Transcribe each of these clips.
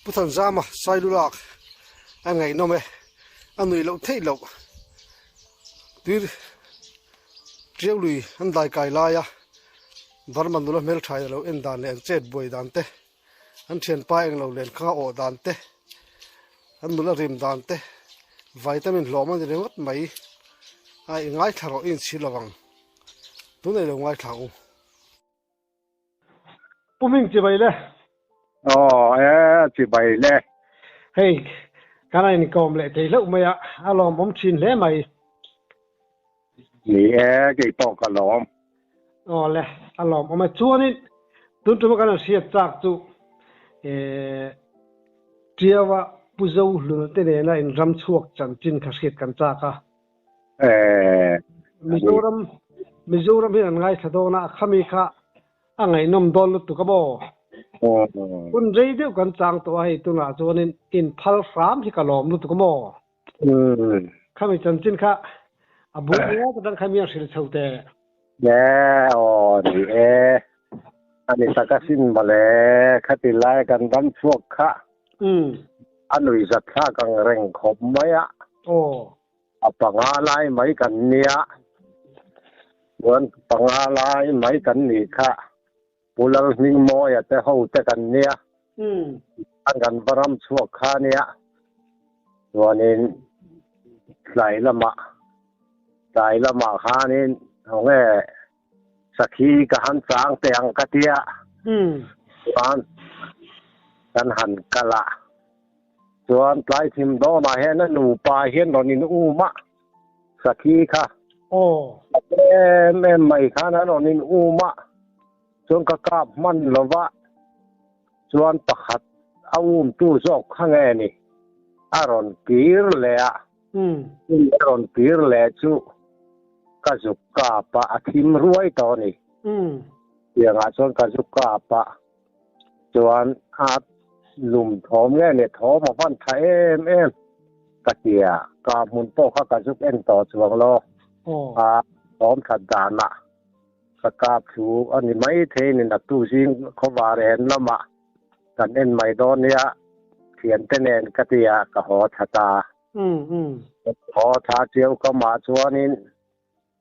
Pu Thanzama Sailulak a ngaihnawm e, a nuih loh theih loh tuir tiau lui an dai kai lai a, Burma nula hmeltha in a lo en dan leh an chet buai dan te, an thianpa eng lo len kha a awh dan te, an nula rim dan te, vitamin hlawm a ni ringawt mai a i ngaithla rawh i inchhir lo ang tunei lo ngaithla ang u. Pu Ming chibai le. Aw e chibai le. Hei kan a inkawm leh thei hlauh mai a, a lawmawm thin hle mai. Ni e, kei pawh ka lawm. Aw le, a lawmawm e. Chuanin tun tuma kan han hriat chak chu eh Tiaua Pu Zohluna te nena inram chhuak chanchin kha hriat kan chak a. Eh, Mizoram Mizoram hian an ngaithla dawn a, khami kha a ngaihnawm dawn lutuk a maw? Hun rei deuh kan chang tawh a hei tunah chuanin inphal hram hi ka lawm lutuk a maw? Khami chanchin kha a bul ngawt atang kha mi an hrilh chho teh. E aw ni e, ani tak asin mawle, khati lai kan ram chhuak kha a nuihzat thlak ang reng khawp mai a. A panga lai mai kan nia. Chuan panga lai mai kan nih kha. Pu Lalhmingmawia te ho te kan nia. An kan va ram chhuak kha nia. Chuanin tlai lamah tlai lamah khanin hawnge sakhi ka han chang teh ang ka tia. Chuan kan han kal a. Chuan tlai thim dawnah hian a nupa hian rawn in um a, sakhi kha. Aw. A em em mai khan an rawn in um a, chuan ka kap hman lo va, chuan pakhat a um tu zawk kha nge ni, a rawn kir leh a, a rawn kir leh chu ka zuk kap a, a thim ruai tawh a ni. Tiangah chuan ka zuk kap a. Chuan a lum thawm nge ni thawm a van tha em em ka ti a, ka hmun pawh kha ka zuk en tawh chuang lo. A thawm that danah ka kap thu a ni mai thei ni naktu zing khawvar en lamah kan en mai dawn nia thiante nen ka ti a, ka haw tha ta. Haw tha chiau ka mah chuanin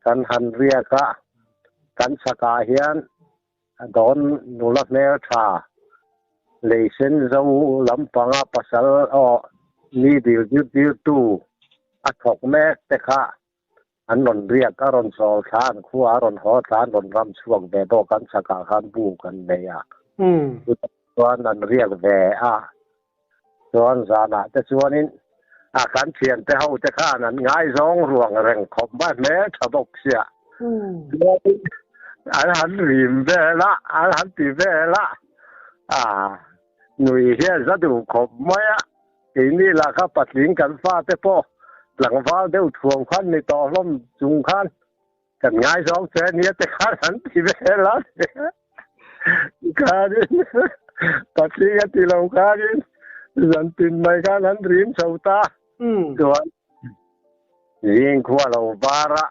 kan han riak a, kan chhakah hian A dawn nula hmel tha lei sen zo lampanga pasal aw mi dil dir dirtu a thawk mek te kha an rawn riak a rawn chawl thla an khua a rawn haw thla an rawn ram chhuak ve bawk an chhakah khan buk an nei a chutah chuan an riak ve a chuan zanah te chuanin a kan thiante ho te khan an ngaizawng ruang reng khawp mai hmel tha bawk sia chuanin an han rim vel a an han ti vel a a nui hian za duh khawp mai a keini lah kha patling kan fate pawh tlangval deuh thuam khan ni tawh hlawm chung khan Kan ngaizawng che ania te khan an ti vel a khanin patling a ti lo khanin zan tin mai khan an rim chho ta chuan zing khua lo var a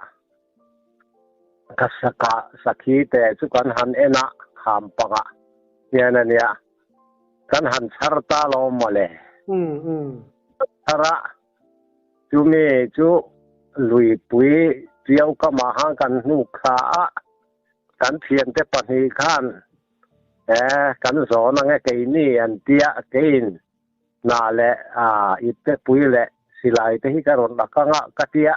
ka saka sakhi te chu kan han en a kham panga hian ania kan han chhar ta lo mawle chhar a Chumi chu luipui Tiau kamah khan kan hnuk thla a, kan thiante pahnih khan eh kan zawn ang e keini an tia, keiin hna leh ipte pui leh silai te hi ka rawn ak ang a ka tia,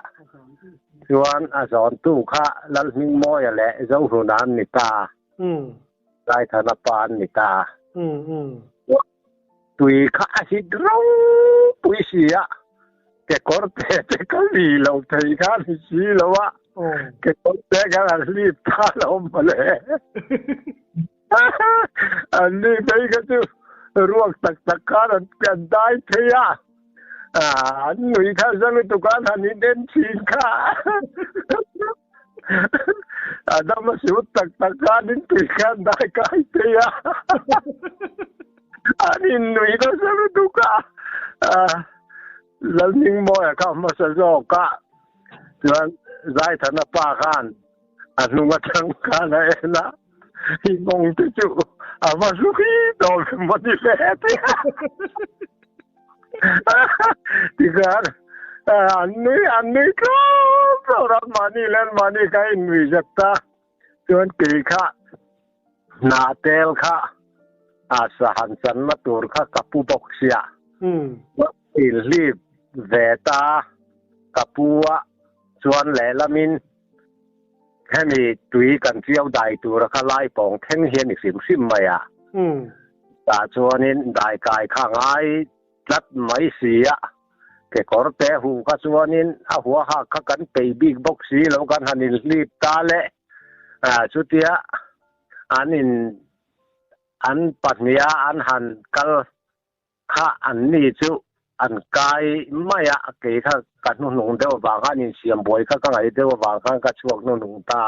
chuan a zawntu kha Lalhmingmawia leh Zohluna an ni ta, Laithana pa an ni ta. Tui kha a hit ropui si a, kekawr te te ka li lo thei kha a ni si lo a, kekawr te khan an hlip ta lo mawle. An ni phei kha chu ruak tak tak khan an dai thei a, an nui kha za lutuk a, an han in en thin kha. A dam a sut tak tak khan in tui khan dai kai thei a. An in nui nasa lutuk a. Lalhmingmawia kha hmasa zawk a. Chuan Zaithana pa khan a hnung atang khan a en a. I mawng te chu A va hlui dawn maw ni le ti a. Tikhan an nui an nui tlawm tlawm a, mahni leh mahni kha in nui zet ta. Chuan kei kha hnah tel kha a sahan channa tur kha ka pu bawk sia. Inhlip ve ta ka pu a, chuan lehlamin Hemi tui kan chiau dai tura kha lai pawng thleng hi a ni hrim hrim mai a. Tah chuanin dai kai kha ngai tlat mai si a, kekawr te huh kha chuanin a huaha kha kan peih bik bawk si lo kan han inhlip ta le. Chutia an in an pahniha an han kal Kha anni chu an kai mai a, kei kha ka hnuhnung deuh avang khan insiam buai kha ka ngaih deuh avang khan ka chhuak hnuhnung ta.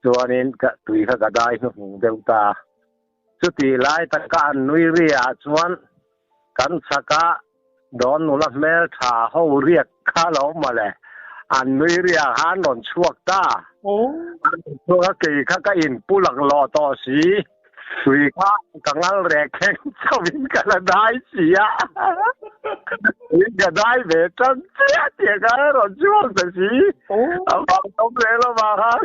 Chuanin ka tui kha ka dai hnuhnung deuh ta. Chutih lai taka an nui ri ah chuan kan chhaka dawn nula hmel tha ho riak kha lo mawle, an nui ri ah khan rawn chhuak ta. An rawn chhuak a, kei kha ka inpu laklawh tawh si. Tui kha ka ngal reh kheng chauhin ka la dai si a, tui ka dai ve tan chiah tih kha rawn chhuak ta si. A vang awm leh lovah khan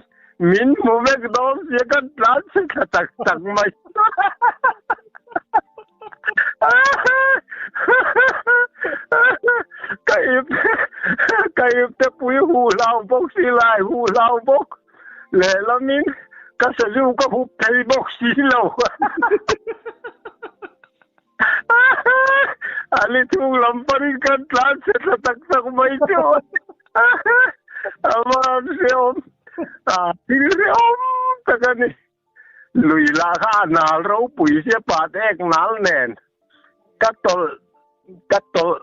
min hmu vek dawn sia ka tlan chhe thla tak tak mai. Ka ip ka ip te pui huh hlau bawk si lai huh hlau bawk. Lehlamin ka sazu ka hup thei bawk si lo. A li thung lam parin kan tlan chhe thla tak tak mai chu. A van hrehawm, a thil hrehawm tak a ni. Lui lah kha a nal ropui sia pat ek nal nen ka tawlh ka tawlh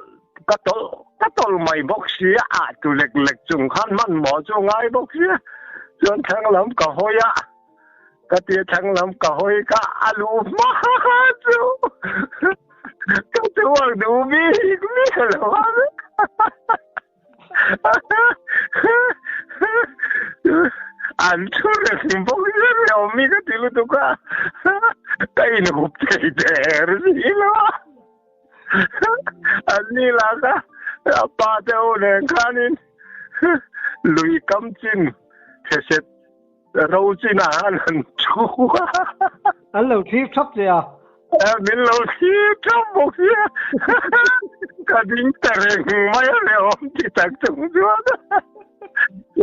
ka tawlh ka tawlh mai bawk sia ah tu lek lek chung khan hmanhmawh chu ngai bawk sia chuan thlang lam ka hawi a ka tia thlang lam ka hawi kha a lu hma chu ka chhuak duh bik miah lo a. An thu reng bawk sia ri awm hi ka ti lutuk a, ka inhup thei der si lo a. An ni lah kha a pa te ho nen khanin lui kam chin theset Ro chinah khan an thu a. An lo thlir thap che a. Min lo thlir thap bawk sia. Ka ding ta reng mai a leh awm ti tak chung chuan.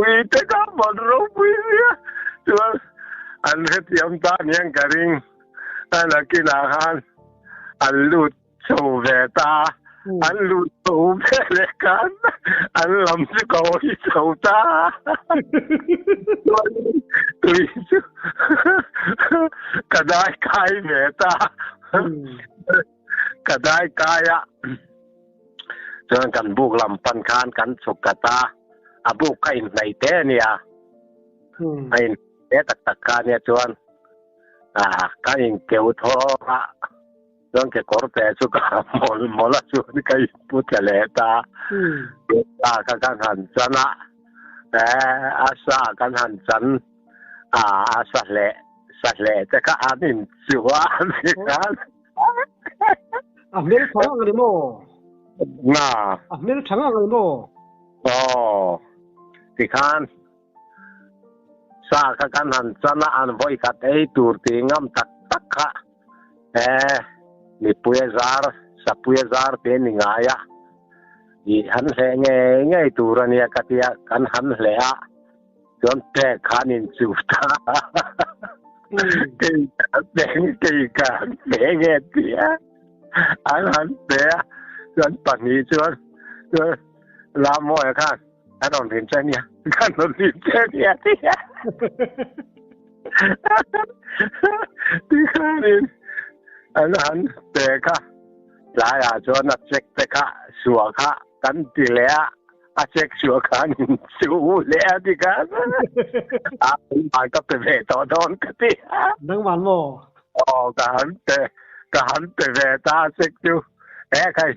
Ui te kha ban ropui sia. Chuan an hrethiam ta aniang ka ring. A nakinah khan an lut Chho ve ta, an lut chho ve leh khan an lam chu ka hawi chho ta. Chuanin tui chu ka dai kai ve ta. Ka dai kai a, chuan kan buk lam pan khan kan chhuk ka ta. A buk kha inhnaih te a nia, a inhnaih te tak tak kha a nia chuan ka inkeu thawk a. Chuan kekawr te chu ka mawlh mawlh a chuan ka inpu tle leh ta. Sa kha kan han chan a, a sa kan han chan a, a sa hleh sa hleh te kha an inchuh a ni khan. A hmel tha ngang a ni maw? Na. A hmel tha ngang a ni maw? Aw, tikhan sa kha kan han chan a, an vawi khat ei tur tih ngam tak tak kha. E, mipui a zar, sapui a zar te ni ngai a, i han hleh ngei ngei tur a nia ka tia, kan han hleh a, chuan pek khan in chu ta kei ka peng kei ka han pe nge tia an han pe a, chuan pahnih chuan chuan Lamawia khan an rawn rin che nia, kan rawn rin che nia tia. Tikhanin an han pe kha tlaiah chuan a check te kha suah kha kan ti leh a, a check suah khan in chu leh a tikhan a man ka pe ve tawh dawn ka ti a. Nangman maw? Aw ka han pe ka han pe ve ta a check chu e khai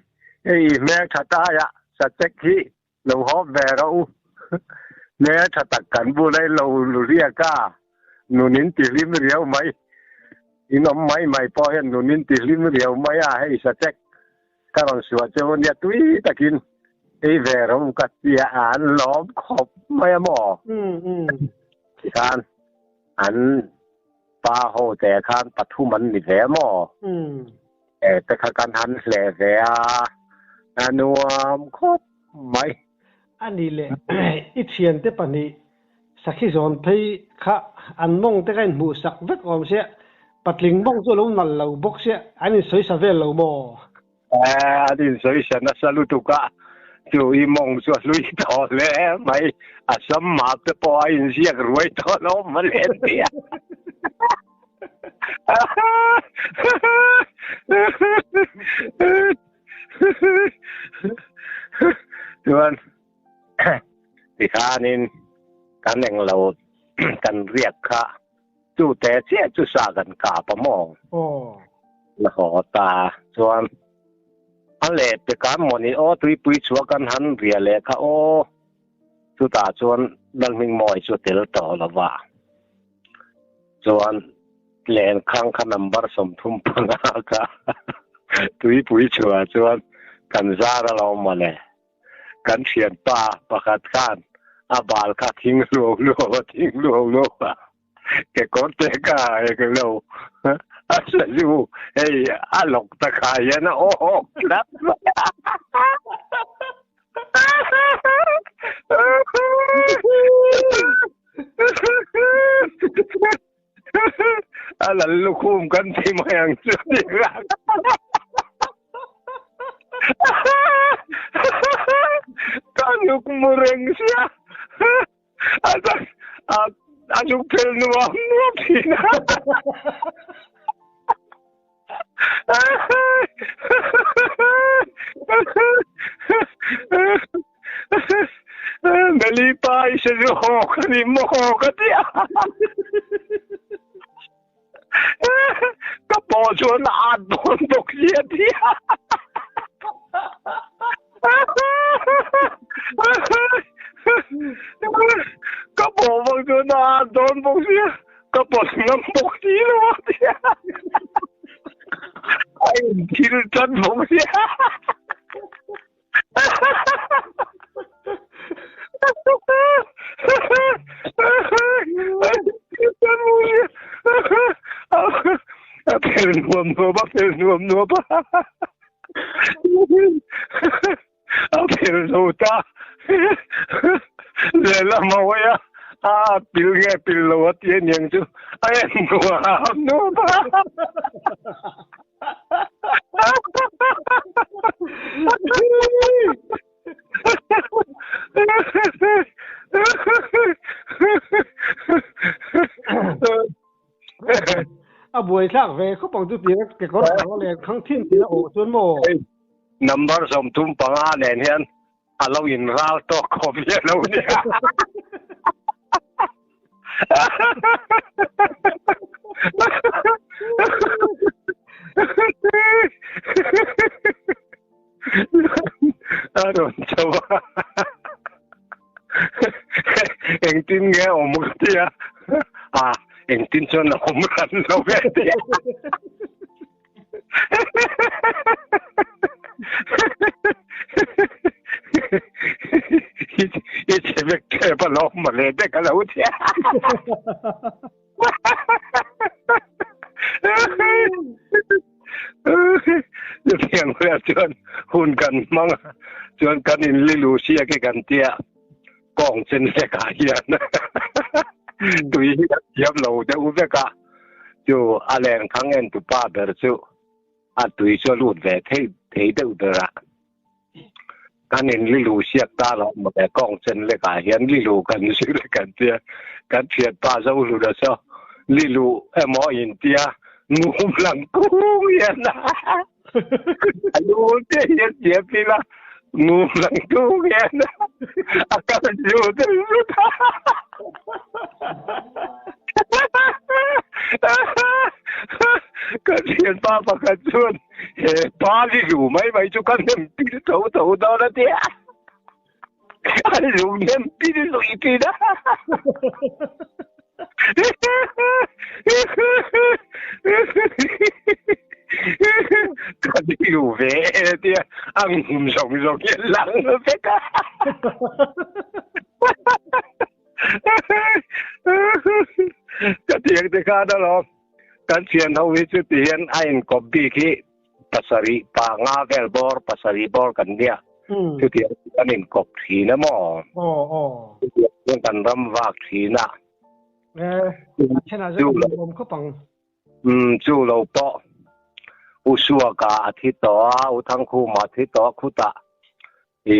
hei hmeltha taia sa check hi Lo hawp ve rawh u. Hmel tha tak kan bula i lo lu riak a, nun in ti hlim riau mai. In awm mai mai pawh hian nun in ti hlim riau mai a, hei sachek ka rawn suah cheu a nia tui takin ei ve rawh u ka tia an lawm khawp mai a maw? Tikhan an pa ho te khan pathum an ni ve a maw? Te kha kan han hleh ve a, a nuam khawp mai. A nih leh i thiante pahnih Sakhi zawn phei kha an mawng te ka inhmuh sak vek awm sia, patling mawng chu a lo nal lo bawk sia, an insawisa vel lo maw? Eh, an insawisa nasa lutuk a, chu i mawng chu a hlui tawh hle mai, a sam map te pawh a inziak ruai tawh lo mawle tia. Chuan Tikhanin kan englo kan riak kha chu te chiah chu sa kan kap a maw? La haw ta chuan a leh pe kan mawni aw tuipui chhuah kan han ria leh kha aw chutah chuan Lalhmingmawi chu tel tawh lo va chuan Lenkhang kha number 35 kha tuipui chhuah chuan kan zar a lo mawle. Kan thianpa pakhat khan a bal kha thing luau luau a thing luau luau a kekawr te ka ek lo a sa zu hei a lawk ta kha hian a awk tlat mai a. A lal lukhum kan ti mai ang chu ti rak. Ka nuk mu reng sia. A tak a a nuk phel nuam nuam thin a. Meli pa i se zu haw ka ni maw ka ti a. Ka paw chuan a at dawn bawk si a ti a. Ka paw bawk chuan a at dawn bawk si a. Ka pawt ngam bawk si lo a ti a. A inthil tan bawk si a. A phel nuam nuam a phel nuam nuam a. A phel zo ta. Lehlam a hawi a, a pil nge pil lo a ti aniang chu a en nuam nuam a. A buai thlak ve khawp ang chu tih a kekawr panga leh khang thin tih a awh chuan maw? Number 35 nen hian a lo in ral tawk khawp hian lo nia. A rawn chho a. Engtin nge awm ka tia. A engtin chuan a awm ran lo ve tia. I chhe vek tep alawm mawle te ka lo tia. Chutiang vel chuan hun kan hmang a, chuan kan inlilu siak hi kan tia kawng chen hlekah hian tui hi kan thiam lo deuh vek a, chu a lenkhang en tu pa ber chu a tui chu a lut ve thei thei deuh ber a. Kan inlilu siak ta lo mawle kawng chen lekah hian lilu kan zir kan tia kan thianpa Zohluna chu lilu emaw intia ngum lang kung hian a lu te hian thiam ila ngum lang kung hian a kal zut zut a. Ka thianpa pakhat chuan He pa lilu mai mai chu ka nem pil tho tho dawn a tia. A lung nem pil lui thin a. Ka diu ve e tia a ngum zawng zawng hi a lang vek a. Ka tiang te khan alawm kan thian ho hi chu ti hian a inkawp bik hi pasarih pa nga vel bawr pasarih bawr kan nia chutiang chu kan inkawp thin a maw chutiang chuan kan ram vak thin a chu lo pawh u Suaka a thi tawh a u Thangkhuma a thi tawh a khutah i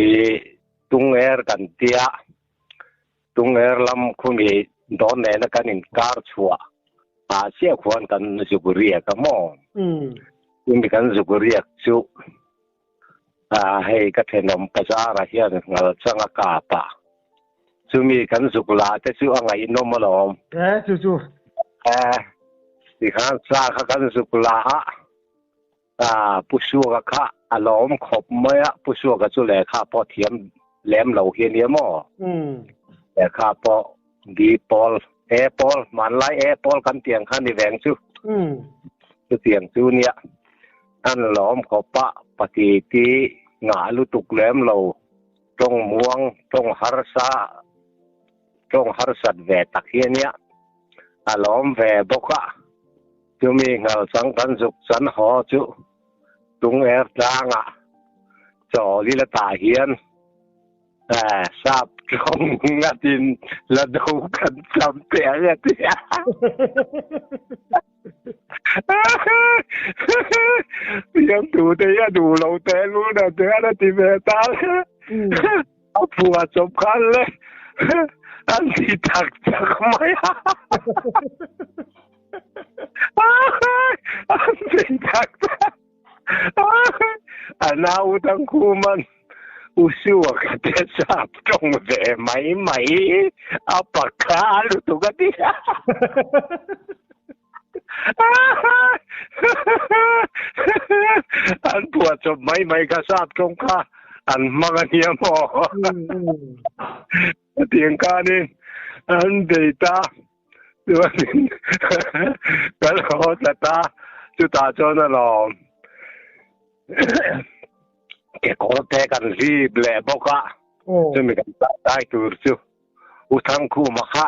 Tungher kan tia Tungher lam khumi dawn nena kan inkar chhuah ah chiah khuan kan zuk riak a maw? Chumi kan zuk riak chu ah hei ka thenawm bazarah hian ngal chang a kap a, chumi kan zuk la te chu a ngaihnawm alawm. Eh chu chu. Eh tikhan sa kha kan zuk la a. Ah, Pu Suaka kha a lawm khawp mai a, Pu Suaka chu lehkha pawh thiam lem lo hi a nia maw? Lehkha pawh B pawl, A pawl, hmanlai A pawl kan tih ang kha ni veng chu. Chutiang chu nia, an lawm khawp a, pati ti ngah lutuk lem lo, tawng muang, tawng harsa, tawng harsat ve tak hi a nia, a lawm ve bawk a. Chumi ngalchang kan zuk chan haw chu Tungher tlangah chaw li la tah hian sap tawng ngatin la do kan cham teh ang a ti a. Fiamthu te hi a duh lo teh lul a te a ti ve ta. A phuah chawp khan le an ti tak tak mai a. An ti tak tak. A nau dang khuman Usua ka te sap tawng ve mai mai a pakha lutuk a ti a. An phuah chawp mai mai kha sap tawng kha an hmang a nia maw? Hetiang khanin an bei ta chuanin kan haw tla ta chutah chuan alawm kekawr te kan hlip leh bawk a chumi kan tai tur chu. U Thangkhuma kha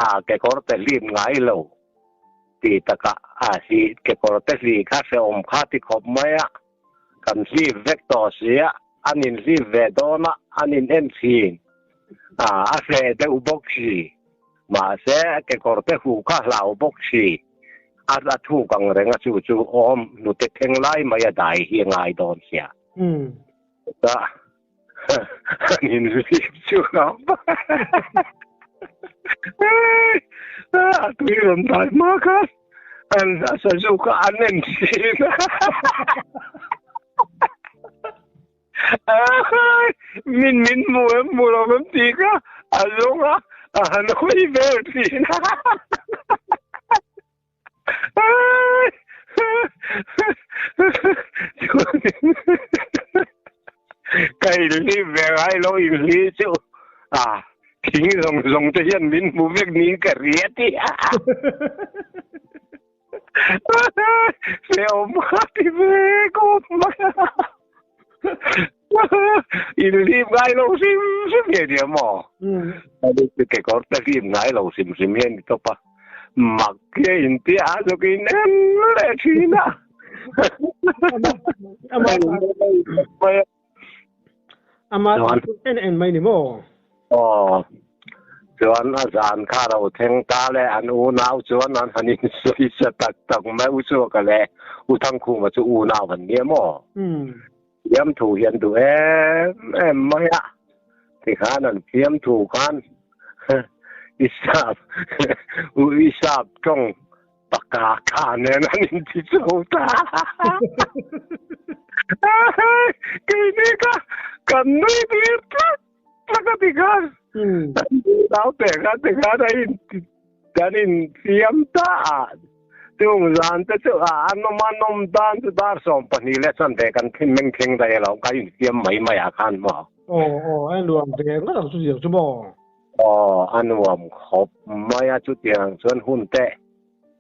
a kekawr te hlip ngai lo ti takah a hlih kekawr te hlih kha hrehawm kha ti khawp mai a, kan hlip vek tawh si a, an inhlip ve dawn a, an in en thin a, a hreh deuh bawk si, mahse kekawr te huh kha hlau bawk si, a a thuk ang reng a chu chu awm hnute thleng lai mai a dai hi a ngai dawn sia. Chutah An inhlip chu hlauh A tui rawn dai hma khan an sazu kha an en thin a. Min min hmu em hmu lo em tih kha a zawng a, a han hawi vel thin a. Ka inhlip ve ngai lo inhli chu a thing zawng zawng te hian min hmu vek niin ka ria ti a hrehawm kha ti ve khawp mai a inhlip ngai lo hrim hrim hi a nia maw kekawr te hlip ngai lo hrim hrim hi a ni tawp a. Mak hi a inti a zawk in en leh thin a. Ama en en mai ni maw? Aw. Chuan a zan kha ro thleng ta le an unau chuan an han insawi sa tak tak mai u Suaka leh U Thangkhuma chu unau an nia maw? Fiamthu hi an duh em em mai a, tikhan an fiamthu khan i sap u i sap tawng paka kha nen an inti chho ta. Keini kha kan nui tir tlat tlat a tikhan naute kha tikhan a inti Kan infiam ta a, chung zan te chu a nawm a nawm dan chu dar 12 leh chanve kan thin meng thleng daih a lo, ka infiam mai mai ah khan maw. Aw aw, a nuam ve ngawt ang chu diang chu maw. Aw, a nuam khawp mai a, chutiang chuan hun te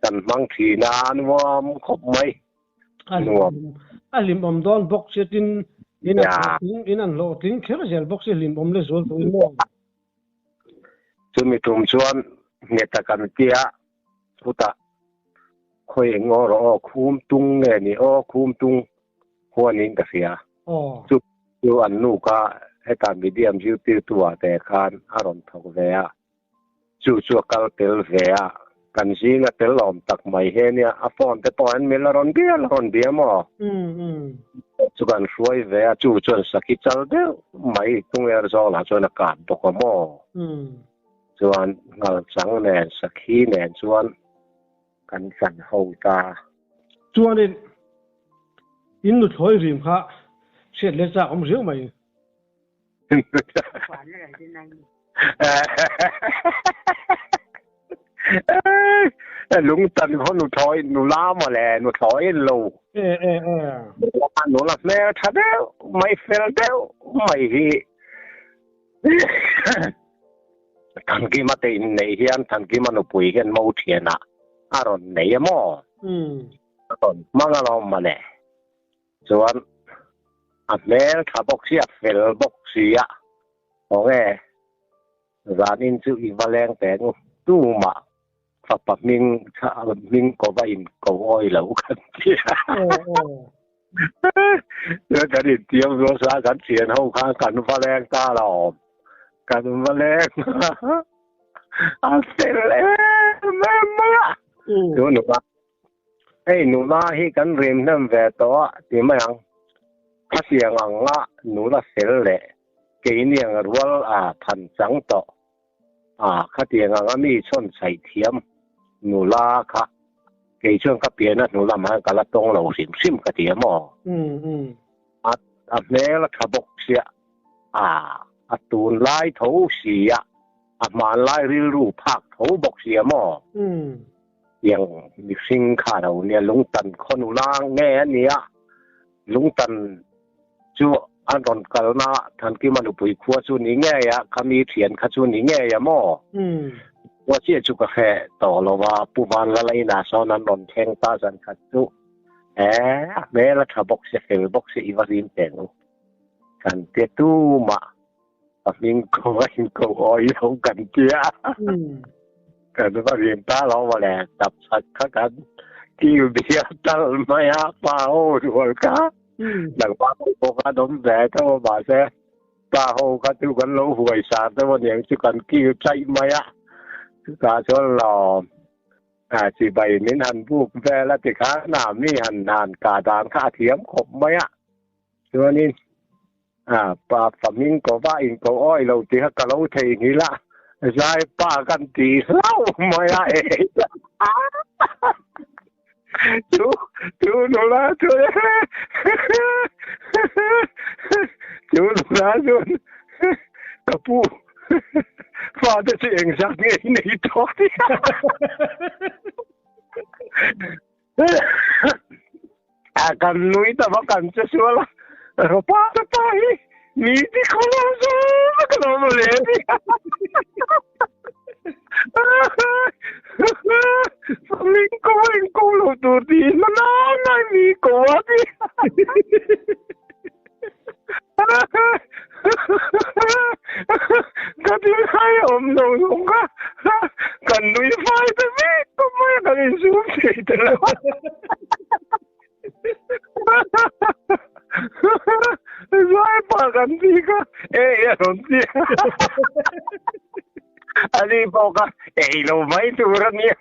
kan hmang thin a, a nuam khawp mai. A Nuam. A hlimawm dawn bawk sia tin in an Ya. hlawhtling in an hlawhtling kher zel bawk sia hlimawm leh zual tawhin maw. Chumi tum chuan nghet a kan tia chutah khawi eng aw rawh aw khum tung nge ni aw khum tung huanin ka hria. Aw. Chu chu an nu kha heta medium zirtirtu ah te khan a rawn thawk ve a. Chu chu a kal tel ve a, kan zinga tel awm tak mai he nia, a phone te pawh an mil a rawn bial a rawn bia maw? Chu kan hruai ve a, chu chuan sakhi chal deuh mai tung er zawng lah chuan a kap bawk a maw? Chuan nghal chang nen sakhi nen chuan kan chan ho ta. Chuanin in nuthlawi rim kha hriat leh chak awm riau mai. Lungtan khaw nuthlawi nula maw le nuthlawi in lo. Nula hmel tha deuh mai fel deuh mai hi Thankima te inneih hian Thankima nupui hian mo thianah a rawn nei a maw? A rawn hmang alawm maw le. Chuan a hmel tha bawk si, a fel bawk si a, Khawnge zanin chu i va leng teh nu, tumah fapa hming hming ko va in ko awi lo kan ti a. Chuan kan intiam zual sa kan thian ho khan kan va leng ta lo, kan va leng a fel em em mai a. Chu nula Hei nula hi kan rim hnem ve tawh a ti mai ang. A tiang ang a nula fel leh keini ang rual a phan chang tawh a khatiang ang a mi chhawn chhaih thiam nula kha kei chuan ka pian a hnu lamah hian ka la tawng lo hrim hrim ka ti a maw? A a hmel a tha bawk sia a a tunlai tho si a a hmanlai rilru phak tho bawk si a maw? Tiang mihring kha lo nia lungtan khaw nula nge a nia lungtan chu an rawn kalna Thankima nupui khua chu ni ngei a khami thian kha chu ni ngei a maw khua chiah chu ka hre tawh lo va Pu Vanlala inah sawn an rawn thleng ta zan khat chu e a hmel a tha bawk si fel bawk si i va rim teh ang u kan tia tumah a hming ko a in ko awi lo kan tia kan va rim ta lo ma le tap chak kha kan kil bia tal mai a pa ho rual kha nang pa ko ka dom ve ta ma ba se pa ho kha tu kan lo huai sa te mo niang chu kan kil chai mai a chu ta chuan lo a chi bai min han buk vel a ti kha na mi han han ka dan kha a thiam khawp mai a chuanin A pa fa hming ko va in ko awi lo tih kha ka lo theihnghilh a, zai pa kan ti hlauh mai a e. Chu chu nula chu chu nula chuan ka pu fate chu engzat nge i nei tawh tih A kan nui ta va kan che sual a, Ropa ta pa hi mi ti khaw lo zo vek a lo mawle a ti. Faming ko a in ko lo tur ti na na na mi ko a ti. Ka ti lai awm lo zawng a, kan nui fai ta vek tawh mai a, kan insum thei ta lo. Zai pah kan ti kha ei a rawn ti a, ani pawh kha ei lo mai tur a nia.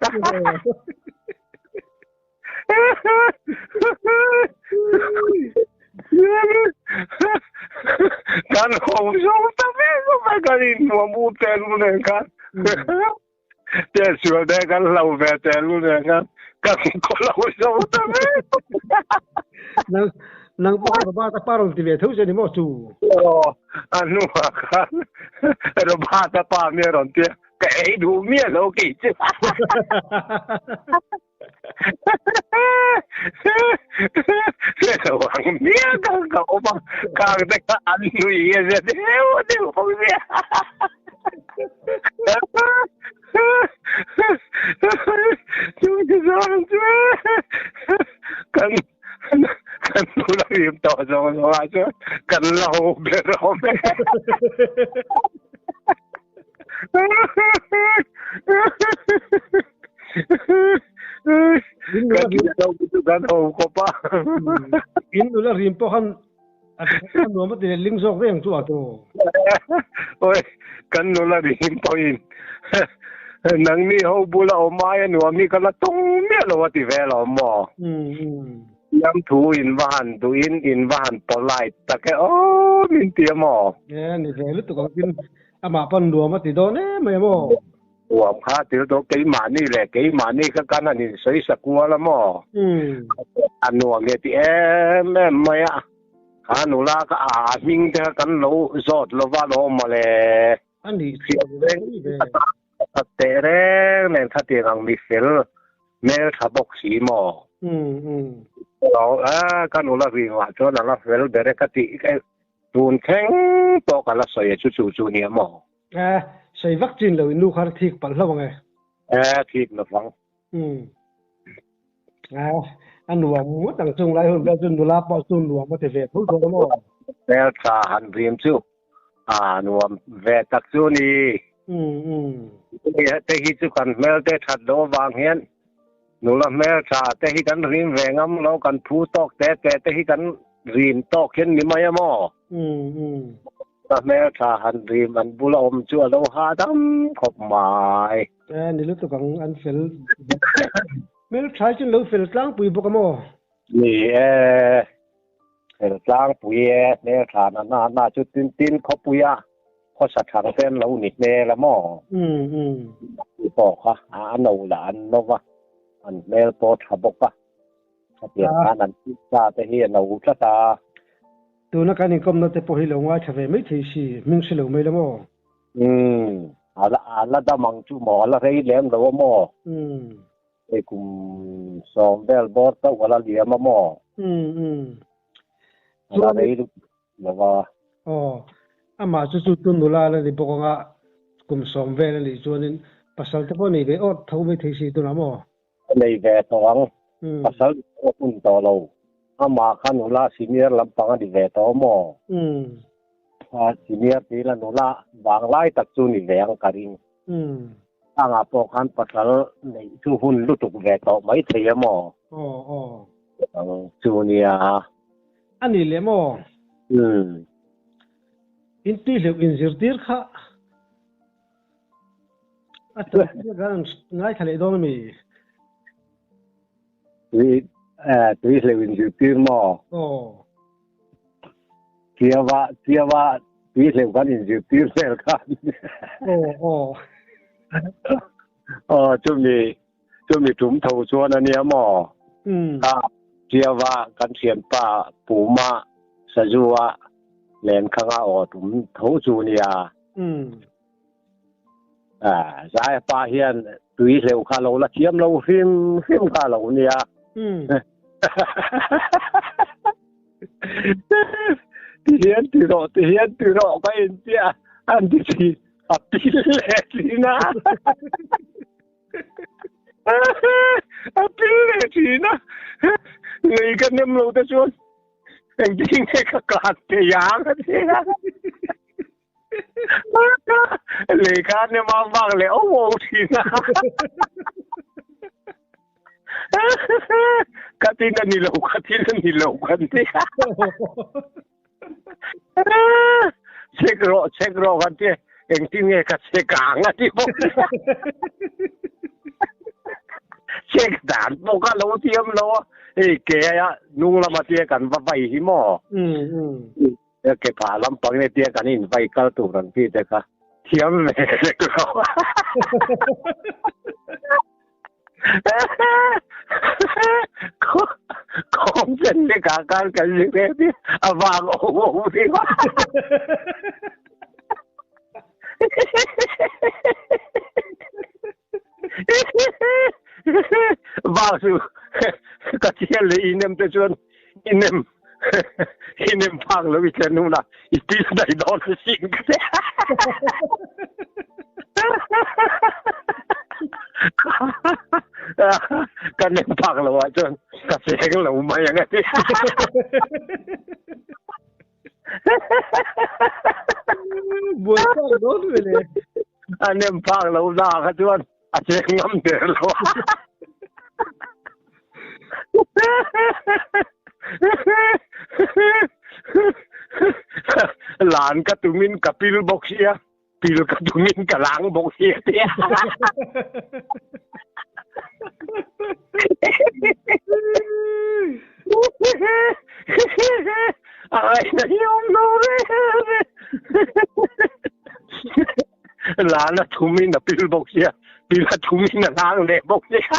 Kan ho zo ta ve zo mai kan innuam u tel lu nen khan te sual te kan hlo ve tel lu nen khan kan ko lo zo ta ve Nang nang pawh Robert a pa rawn ti ve tho che ni maw chu? Aw, a hnuah khan Robert a pa mi a rawn ti a. Ka ei duh miah lo kei chu. Lo ang miah ka ka awm a, khang te kha an nui a zia deuh deuh bawk sia. Chu ti zawng chu kan kan nula rim tawh zawng zawng ah chuan kan la ho ber awm e. Kan chu kan ho khawp a. In nula rim pawh khan A nuam a ti leh ling zawk reng chu a tu. Oi, kan nula rim pawhin nangni ho bula awm aia nuam hi ka la tawng miah lo a ti ve lo maw? Siam thu in va han duhin in va han polite tak e aw min ti a maw? E, ni ve lutuk ang tin amah pawn nuam a ti dawn em mai a maw? Nuam kha til tawh keimahni leh keimahni kha kan han insawi sa kual a maw? A nuam nge ti em em mai a, kha nula kha a hming te kha kan lo zawt lo va lo mawle. A nih chu reng a teh reng nen khatiang ang mi fel hmel tha bawk si maw? Ka nula ringah chuan a la fel ber e ka tih tun thleng pawh ka la sawi a chu chu chu nia maw? Eh, sei vak chin lo in nu kha thik palh hlauh ang e. Eh, thik lo vang. Um. Eh, a nuam ngawt ang chung lai hun vel chu nula pawh chu nuam a ti ve tho dawn maw? Hmel tha han rim chu a nuam ve tak chu ni. Um um. Te hi chu kan hmel te that loh avang hian nula hmel tha te hi kan rim ve ngam lo, kan phu tawk te te te hi kan rim tawk hian ni mai a maw? Um um. Ka hmeltha han rim an bula awm chu a lo hahdam khawp mai. E, ni lutuk ang an fel. Hmeltha hi chu an lo fel tlangpui bawk a maw? Ni e, fel tlangpui e, hmeltha na na na chu tin tin khawpuia khawsa thang te an lo ni hmel a maw? Um um. Pawh kha a no lah an no va, an hmel pawh tha bawk a. Khatiang khan an pizza te hi a no tlat a. Tuna kan inkawmna te pawh hi lo ngaithla ve mai thei si, hming hre lo mai la maw? Umm, a la a la dam ang chu maw, a la rei lem lo a maw? Umm. Hei kum sawm vel bawr chauh a la liam a maw? Umm umm. A la rei lo va. Aw, amah chu chu chu nula la ni bawk anga kum sawm vel a nih chuanin pasal te pawh nei ve awt tho mai thei si tunah maw? Ka nei ve tawh ang, pasal pawh hun tawh lo. Amah kha nula senior lampang a ni ve tawh maw? Senior tih ila nula vanglai tak chu ni ve ang ka ring. Angah pawh khan pasal neih chu hun lutuk ve tawh mai thei a maw? Ang chu nia. A nih leh maw? Intuihleuh inzirtir kha. A tawp chiah khan ngaithla leh dawn ami? Tui eh tui hleuh in zirtir maw? Aw. Chiawa chiawa tui hleuh kan in zirtir vel khan. Aw aw. Aw chumi chumi tum tho chuan ania maw? Um. Kha chiawa kan thianpa Puma Sazua lenkhanga aw tum tho chu nia. Um. Ah, zai pa hian tui hleuh kha lo la thiam lo hrim hrim kha lo nia. Ti hian ti rawh, ti hian ti rawh ka in tia an ti thin a pil leh thin a. A pil leh thin a. Lei ka nem lo te chuan engtin nge ka kah thei ang a ti a. Lehkha nem a vak leh awm awm thin a. Ka tin a ni lo, ka tin a ni lo kan ti a. Check rawh, check rawh kan ti. Engtin nge ka check ang a ti bawk. Check dan pawh ka lo thiam lo a. Hei ke a hnung lama tia kan va vai hi maw? Ke phah lampang nge tia kan in vai kal tur ang chi te kha thiam ve lek lo. Kawng chen te kha khan kan zir ve ti a vang awm awm ringawt. Vang chu ka thial leh inem te chuan inem inem phak lo i thlen hunah i pil daih dawn a sin ka ti. Ka nem phak lo ah chuan ka cheng lo mai ang a ti. Buai phak dawn ve le. A nem phak lo na kha chuan a cheng ngam der lo. Lan ka tumin ka pil bawk sia. Pil ka tumin ka lang bawk si a ti. Ai na hi awm lo re re. Lan a thumin a pil bawk sia. Pil a thumin a lang leh bawk sia.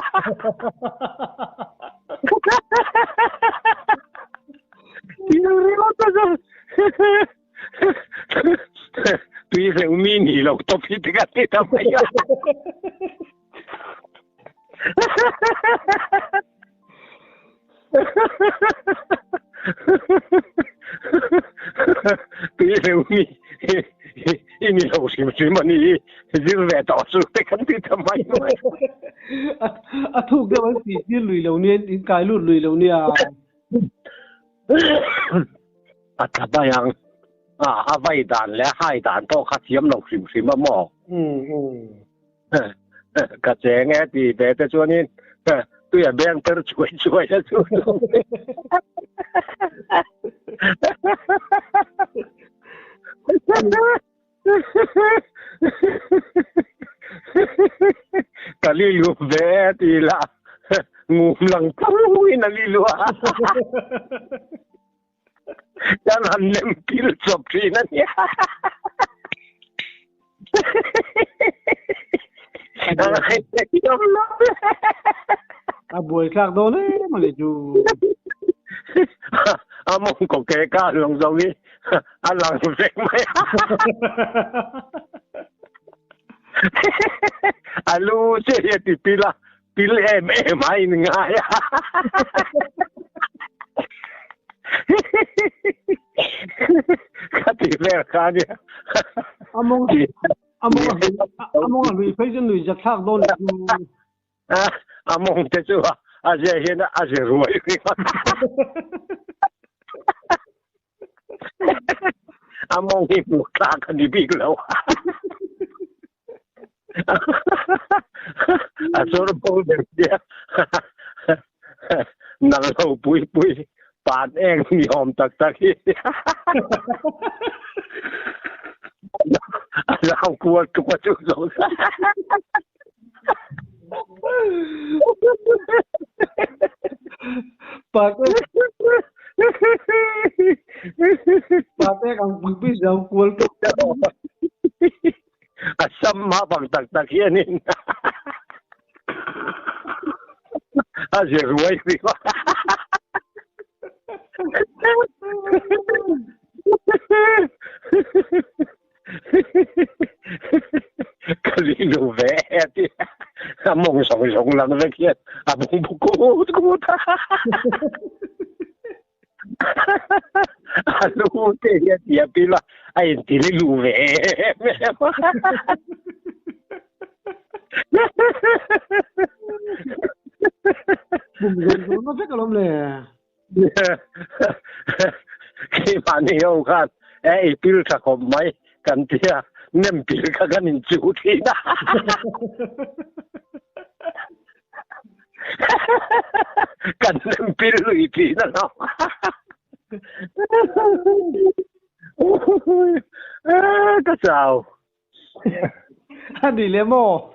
Pil ringawt a Tui hleuh mi ni lo tawp hi te ka ti ta mai a. Tui hleuh mi i ni lo hrim hrim a ni i zir ve tawh chu te kan ti ta mai mai. A thuk deuh an tih tir lui lo nia, in kai lut lui lo nia. A tla daih ang. A vai dan leh a hai dan pawh kha thiam lo hrim hrim a maw? Ka cheng e ti ve te chuanin tui a beng per chuai chuai a chu. Ka lilu ve e ti la ngum lang tlang in a lilu a. Kan han lem pil chawp thin a nia. A buai thlak dawn em a ni chu. A mawngkaw ke ka lang zo hi a lang vek mai a. A lu che hi a ti pil a, pil em em a in ngai a. Ka ti vel kha nia. Among among among a lui phei chu nui zat thlak dawn chu. Among te chu a zia hian a zia ruai ringawt. Among hi hmuh tlak a ni bik lo. A chawr bo deuh sia. Nang lo pui pui pan eng ni awm tak tak hi. A zau kual tuk a chu zo. Pate ang pui pui zau kual tuk. A sam mah bang tak tak hianin a zir ruai ri Ka ring ve ti a mawng zawng zawng lang vek hian a bung bu kut kut a. A lu te hi a ti a pil a, a inti li lu ve em em a. Bum zawng zawng na vek alawm le. Keimahni ho khan e i pil tha khawp mai kan tia nem pil kha kan in chu thin a. Kan nem pil lui thin a lo. Ka chau. A ni le maw?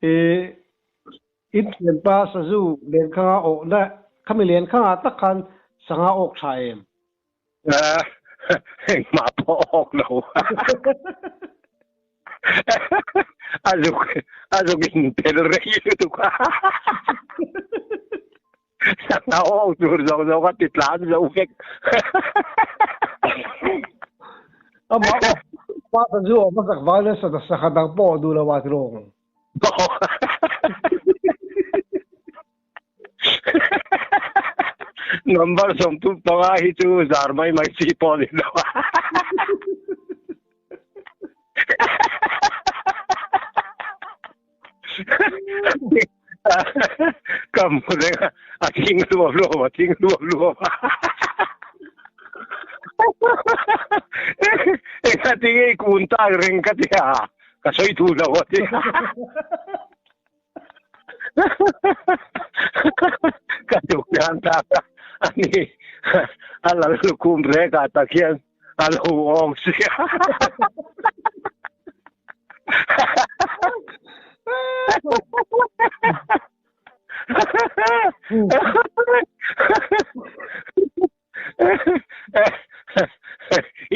I In thianpa sazu len khanga awhna khami len khangah tak khan sangha awk tha em? Engmah pawh awk lo. A zuk a zuk in tel rei lutuk a. Sangha awk tur zawk zawk a ti tlan zo vek. Amah pa sazu awm a sak vai le sangha dang pawh awh duh lo a tiraw? Number 35 hi chu zar mai mai chi pawh ni lo. Ka hmu reng a, a thing luam luam, a thing luam luam a. Engati nge i kun tak reng ka ti a, ka sawi thu lo a ti. Ka tuk hian tak a, ani a lal lukhum rek ah tak hian a lo awm si a.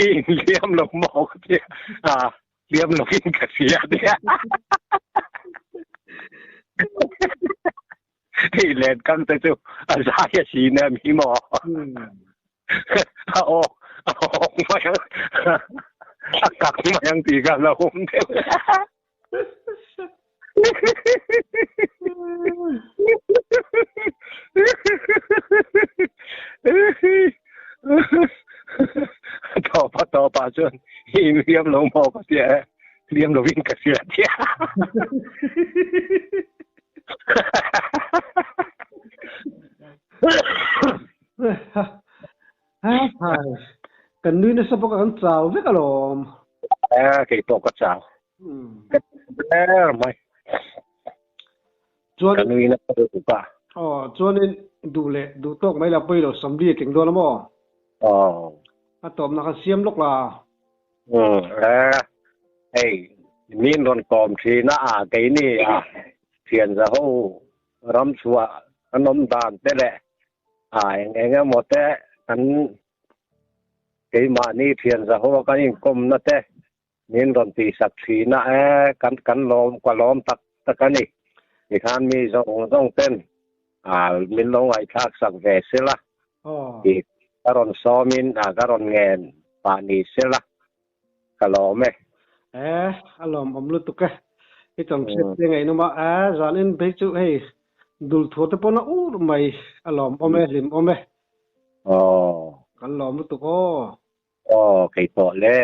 I inliam lo maw ka ti a, liam lo in ka hria a nia. Hei len kang te chu a zai a si nem hi maw. A awk a awk mai ang a kak mai ang tih ka lo awm deuh. Tawpa tawpa chuan i inhliam lo maw ka tia e, hliam lovin ka hria tia. Kan nui nasa bawk a kan chau vek alawm. Eh, kei pawh ka chau. Ber mai. Chuan Ka nui nasa lutuk a. Aw, chuanin duh leh duh tawk mai la pawi lo Samri a keng dawn a maw? Aw. A tawpna kha siam lawk la. Umm, eh, hei, min rawn kawm thin a, a keini a thian za ho ram chhuah an awm dan te leh a eng eng emaw te kan keimahni thian za ho a kan inkawmna te Min rawn tihsak thin a e, kan kan lawm ka lawm tak tak a ni. Tikhan mi zawng zawng ten ah min lo ngaihthlak sak ve sela tih ka rawn sawmin ah ka rawn ngen pah ni sela ka lawm e. E, a lawmawm lutuk e. I chawmchhiat te ngaihnawm a, e, zanin phei chu hei dul thur te pawn a ur mai, a lawmawm e, hlimawm e. Aw. Kan lawm lutuk aw. Aw, keipawh le.